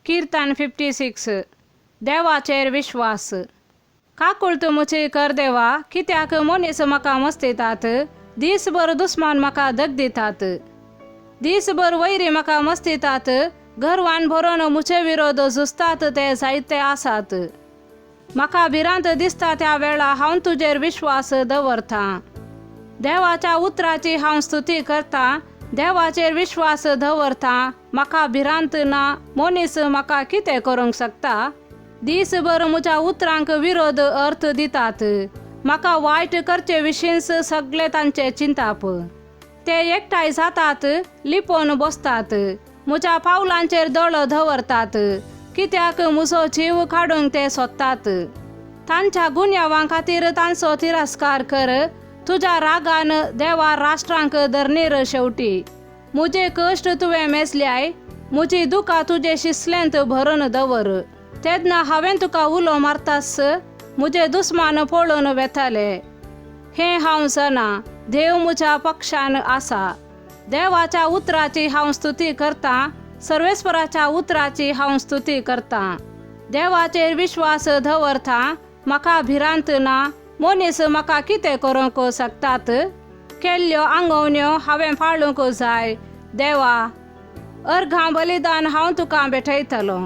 किर्तन 56. देवाचेर विश्वास. काकुळट म्हजी कर देवा, कित्याक मनीस म्हाका मस्तितात, दीसभर दुस्मान म्हाका दग दितात. दीसभर वैरी म्हाका मस्तितात, गर्वान भरून म्हजे विरोध झुजतात ते जायते आसात. म्हाका भिरांत दिसता त्या वेळा हांव तुजेर विश्वास दवरतां. देवाच्या उतराची हांव स्तुती करतां, देवाचेर विश्वास दवरतां, म्हाका भिरांत ना, मनीस म्हाका कितें करूंक शकता? दीसभर म्हज्या उतरांक विरोध अर्थ दितात, म्हाका वायट करचे विशींच सगळे तांचे चिंताप. ते एकठांय जातात, लिपोवन बसतात, म्हज्या पावलांचेर दोळो दवरतात, कित्याक म्हजो जीव काडूंक ते सोदतात. तांच्या गुन्यांवां खातीर तांचो तिरस्कार कर, तुज्या रागान देवा राष्ट्रांक धरणीर शेवटी. म्हजे कश्ट तुवें मेजल्याय, म्हजी दुकां तुजे शिसलेंत भरून दवर. तेन्ना हांवें तुका उलो मारतास, म्हजे दुस्मान पळोवन वेताले. हें हांव जाणा, देव म्हज्या पक्षान आसा. देवाच्या उतराची हांव स्तुती करतां, सर्वेस्वराच्या उतराची हांव स्तुती करतां. देवाचेर विश्वास दवरतां, म्हाका भिरांत ना, मनीस म्हाका कितें करूंक शकतात? केल्ल्यो आंगवण्यो हांवें पाळूंक जाय. देवा, अर्घां बलिदान हांव तुका भेटयतलो.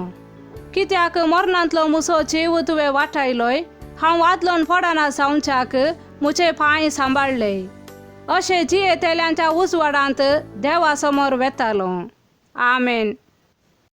कित्याक मरणांतलो म्हजो जीव तुवें वाटायलोय, हांव वादलोन पडना जावच्याक म्हजे पांय सांबाळ्ळे. अशें जियेतल्यांच्या उजवाडांत देवा समोर वेतालो. आमेन.